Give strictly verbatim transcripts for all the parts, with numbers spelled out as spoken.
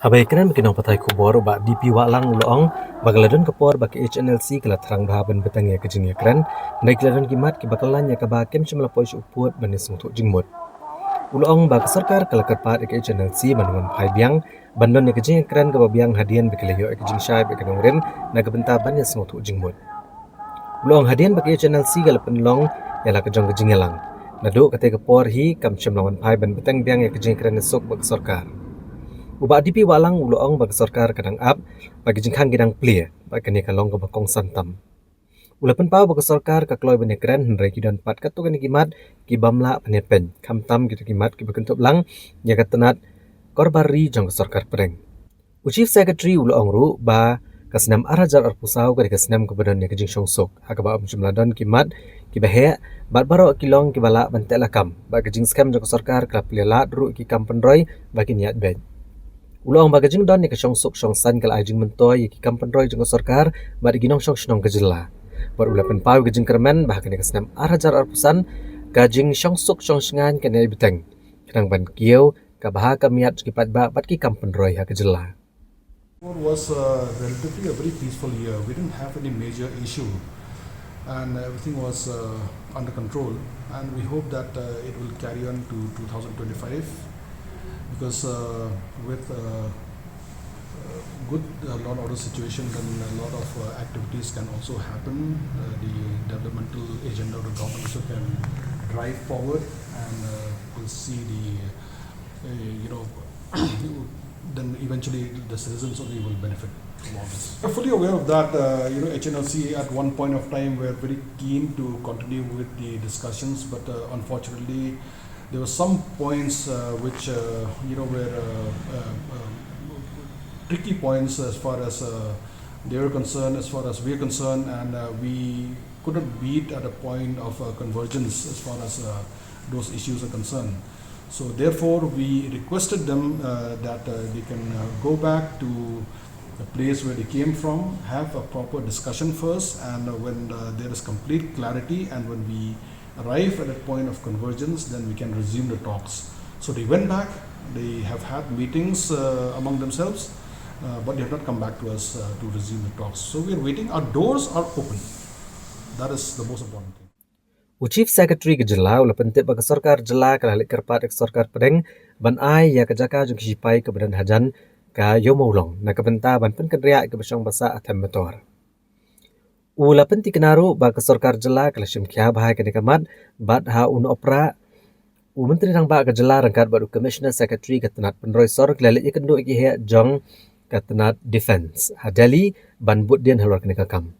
Haba ïakren bad ki nongpathai khubor, u Bah D P Wahlang u la ong ba ka la don ka por ba ka H N L C ka la thrang bha ban bteng ïa ka jingïakren, hynrei ki la don ki mat kiba kylla ïa kaba kim shym la poi sha u pud ban ïasngewthuh jingmut. U la ong ba ka sorkar ka la kyrpad ïa ka H N L C ban wan phai biang ban don ïa ka jingïakren kaba biang hadien ba ki la ïoh ïa ka jingshai bad ka nongrim na ka bynta ban ïasngewthuh jingmut. U la ong hadien ba ka H N L C ka la pynlong ïa la ka jong ka jingïalang, naduh katei ka por hi kam shym la wan phai ban bteng biang ïa ka jingïakren ïasuk bad ka sorkar. U Bah D P Wahlang u la ong ba ka sorkar ka dang ap, ba ki jingkhang ki dang plie, bad kane ka long kaba kongsan tam. U la pynpaw ba ka sorkar ka kloi ban ïakren, hynrei ki don pat katto katne ki mat ki bym lah ban ïapeit, khamtam kita ki mat kiba kynthup lang ïa ka tnat korbar ri jong ka sorkar pdeng. U Chief Secretary u la ong ruh ba ka snem ar hajar arphew saw ka dei ka snem kaba don ïa ka jingshongsuk, ha kaba ym shym la don ki mat kiba heh, bad baroh ki long kiba lah ban teh lakam, bad ka jingskhem jong ka sorkar ka la plie lad ruh ïa ki kam pynroi ba kin ïaid beit. U la ong ba ka jingdon ïa ka shongsuk shongsaiñ ka la ai jingmyntoi ïa ki kam pynroi jong ka sorkar bad ïa ki nongshong shnong ka jylla. Bad u la pynpaw ïa ka jingkyrmen ba ha kane ka snem ar hajar arphew san ka jingshongsuk shongshngaiñ kan ïai bteng, khnang ban kiew ka bha ka miat ki paidbah bad ki kam pynroi ha ka jylla. It was, uh, relatively a very peaceful year. We didn't have any major issue, and everything was, uh, under control. And we hope that, uh, it will carry on to two thousand twenty-five, because, uh, with, uh, uh, good, uh, law and order situation, then a lot of, uh, activities can also happen. Uh, the developmental agenda of the government also can drive forward, and, uh, we'll see the, uh, you know, then eventually the citizens only will benefit from all this. We're fully aware of that. Uh, you know, H N L C at one point of time were very keen to continue with the discussions, but, uh, unfortunately, there were some points, uh, which, uh, you know, were, uh, uh, um, tricky points as far as, uh, they were concerned, as far as we are concerned, and, uh, we could not meet at a point of, uh, convergence as far as, uh, those issues are concerned. So therefore, we requested them, uh, that, uh, they can, uh, go back to the place where they came from, have a proper discussion first, and, uh, when, uh, there is complete clarity and when we arrive at a point of convergence, then we can resume the talks. So they went back, they have had meetings, uh, among themselves, uh, but they have not come back to us, uh, to resume the talks. So we are waiting. Our doors are open. That is the most important thing. U Chief Secretary ka jylla u la pyntip ba ka sorkar jylla ka la leit kyrpad ïa ka sorkar pdeng ban ai ïa ka jaka jong ki shipai kaba don hajan ka Ïew Mawlong na ka bynta ban pynkynriah ïa kaba shong ba sah ha Them Metor. U la pyntikna ruh ba ka sorkar jylla ka la shim khia bha ïa kane ka mat, bad ha u Nohprah u Myntri Rangbah ka jylla ryngkat bad u Commissioner Secretary ka tnat pynroi sor ki la leit ïakynduh ïa ki heh jong ka tnat Defence ha Delhi ban bud dien halor kane ka kam.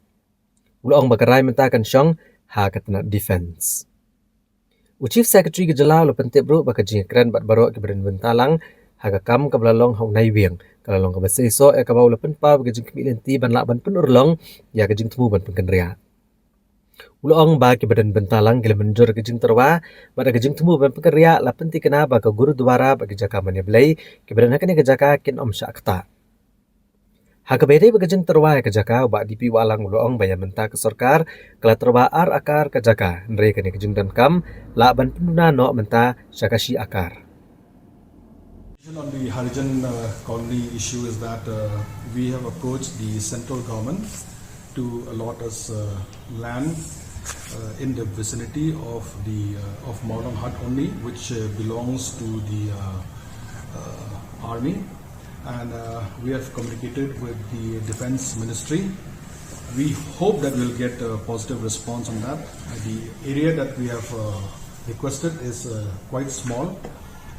U la ong ba ka rai mynta kan shong ha ka tnat Defence. U Chief Secretary ka jylla u la pyntip ruh ba ka jingïakren bad baroh kiba don bynta lang ha ka kam kaba la long ha u Naiwieng ka la long kaba seisoh, ïa kaba u la pynpaw ba ka jingkhmih lynti ban lah ban pynurlong ïa ka jingthmu ban pynkynriah. U la ong ba kiba don bynta lang ki la mynjur ka jingtyrwa bad ka jingthmu ban pynkynriah, la pyntikna ba ka Gurudwara bad ki jaka mane Blei kiba don ha kane ka jaka kin ym shah ktah. Ha kaba ïadei bad ka jingtyrwa ïa ka jaka, u Bah D P Wahlang u la ong ba ïa mynta ka sorkar ka la tyrwa ar akar ka jaka, hynrei kane ka jingdonkam lah ban pynduna noh mynta sha ka shi akar. On the Harijan, uh, colony issue is that, uh, we have approached the central government to allot us, uh, land, uh, in the vicinity of the, uh, of Mawlong Hut only, which, uh, belongs to the, uh, uh, army. And, uh, we have communicated with the Defense Ministry. We hope that we'll get a positive response on that. Uh, the area that we have, uh, requested is, uh, quite small,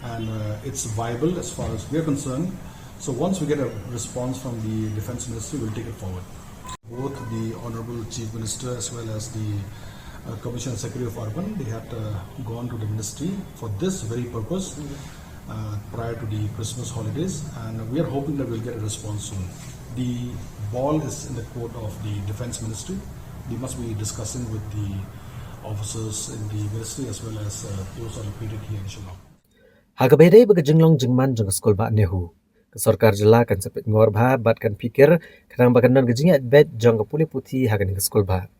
and, uh, it's viable as far as we are concerned. So once we get a response from the Defense Ministry, we'll take it forward. Both the Honorable Chief Minister as well as the, uh, Commissioner Secretary of Urban, they had, uh, gone to the ministry for this very purpose, uh, prior to the Christmas holidays, and we are hoping that we'll get a response soon. The ball is in the court of the Defense Ministry. They must be discussing with the officers in the ministry as well as, uh, those are located here in Shillong. Ha kaba ïadei bad ka jinglong jingman jong ka skul bah NEHU, ka sorkar jylla kan sa peit ngor bha bad kan pyrkhat khnang ba kan don ka jingïaid beit jong ka pule puthi ha kane ka skul bah.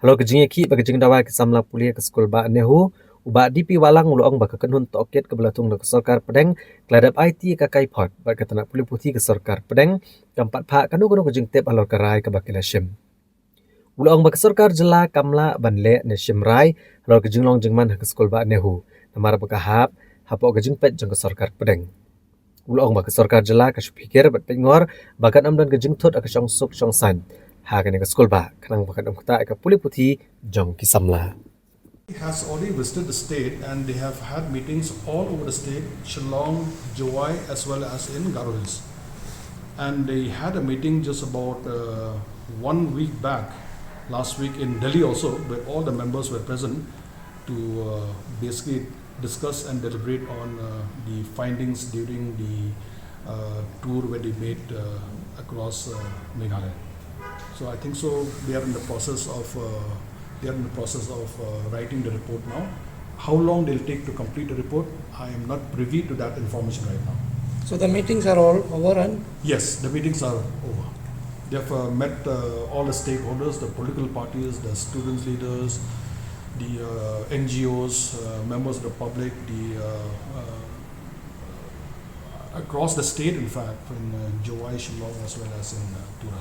Halor ka jingïakhih bad ka jingdawa ki samla pule ka skul bah NEHU, U Bah D P Wahlang u la ong ba ka kynhun tohkit kaba la thung na ka sorkar pdeng ka la dep aiti ïa ka kaiphod bad ka tnat pule puthi ka sorkar pdeng kam pat phah kano kano ka jingtip halor ka rai kaba ki la shim. U la ong ba ka sorkar jylla kam lah ban leh ne shim rai halor ka jinglong jingman ha ka skul bah NEHU namar ba ka hap hapoh ka jingpeit jong ka sorkar pdeng. U la ong ba ka sorkar jylla ka shu phikir bad peit ngor ba kan ym don ka jingthut ha ka shongsuk shongsaiñ ha kane ka skul bah khnang ba kan ym ktah ïa ka pule puthi jong ki samla. Has already visited the state and they have had meetings all over the state, Shillong, Jowai, as well as in Garo Hills. And they had a meeting just about uh, one week back, last week in Delhi also, where all the members were present to uh, basically discuss and deliberate on uh, the findings during the uh, tour where they made uh, across uh, Meghalaya. So I think so they are in the process of uh, they are in the process of uh, writing the report now. How long they'll take to complete the report, I am not privy to that information right now. So the meetings are all over and Yes, the meetings are over. They have uh, met uh, all the stakeholders, the political parties, the students leaders, the uh, N G Os, uh, members of the public, the uh, uh, across the state, in fact, in uh, Jowai, Shillong, as well as in uh, Tura.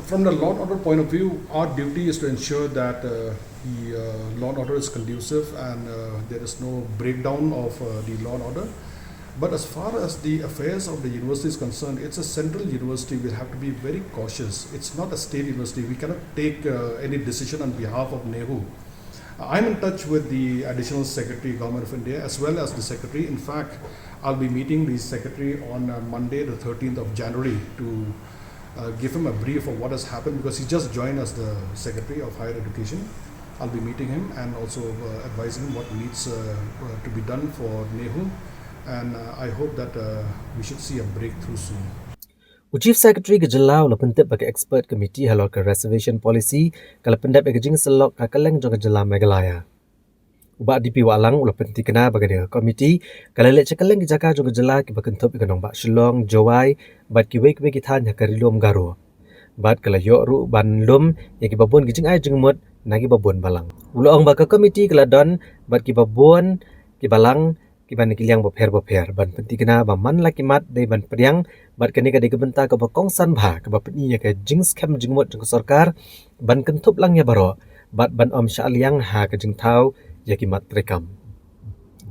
From the law and order point of view, our duty is to ensure that uh, the uh, law and order is conducive and uh, there is no breakdown of uh, the law and order. But as far as the affairs of the university is concerned, it's a central university. We'll have to be very cautious. It's not a state university. We cannot take uh, any decision on behalf of NEHU. I'm in touch with the Additional Secretary, Government of India, as well as the Secretary. In fact, I'll be meeting the Secretary on uh, Monday, the thirteenth of January, to uh, give him a brief of what has happened because he just joined as the Secretary of Higher Education. I'll be meeting him and also uh, advising him what needs uh, uh, to be done for NEHU. And uh, I hope that uh, we should see a breakthrough soon. U Chief Secretary ka jylla u la pyntip ba ka expert committee halor ka reservation policy ka la pyndep ïa ka jingsyllok ha kylleng jong ka jylla Meghalaya. U Bah D P Wahlang u la pyntikna ba kane ka committee ka la leit sha kylleng ki jaka jong ka jylla kiba kynthup ïa ka nongbah Shillong, Jowai bad kiwei kiwei ki thaiñ ha ka Ri Lum Garo. Bad ka la ïoh ruh ban lum ïa kiba bun ki jingai jingmut na kiba bun balang. U la ong ba ka committee ka la don bad kiba bun ki balang kiba na ki liang bapher bapher ban pyntikna ba man la ki mat dei ban pdiang bad kane ka dei ka bynta kaba kongsan bha kaba pyni ïa ka jingskhem jingmut jong ka sorkar ban kynthup lang ïa baroh bad ban ym shah liang ha ka jingthaw ïa ki mat treikam.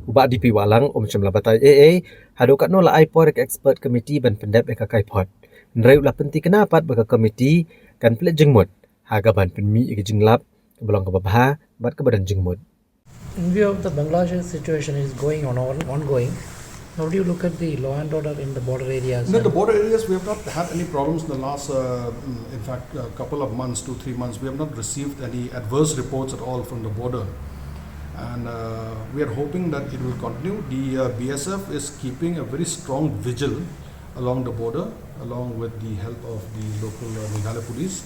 U Bah D P Wahlang um shym la batai ei ei haduh katno la ai por ïa ka expert committee ban pyndep ïa ka kaiphod. Hynrei u la pyntikna pat ba ka committee kan pynleit jingmut ha kaban pynmih ïa ka jinglap kaba long kaba bha bad kaba don jingmut. In view of the Bangladesh situation is going on, on ongoing, how do you look at the law and order in the border areas? No, the border areas, we have not had any problems in the last, uh, mm, in fact, a couple of months, two, three months. We have not received any adverse reports at all from the border. And uh, we are hoping that it will continue. The uh, B S F is keeping a very strong vigil along the border, along with the help of the local uh, Meghalaya police.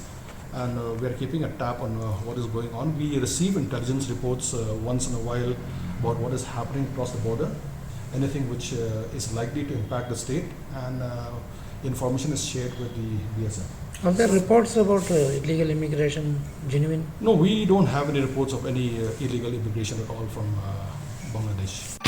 And uh, we are keeping a tab on uh, what is going on. We receive intelligence reports uh, once in a while about what is happening across the border, anything which uh, is likely to impact the state, and uh, information is shared with the B S F. Are there reports about uh, illegal immigration genuine? No, we don't have any reports of any uh, illegal immigration at all from uh, Bangladesh.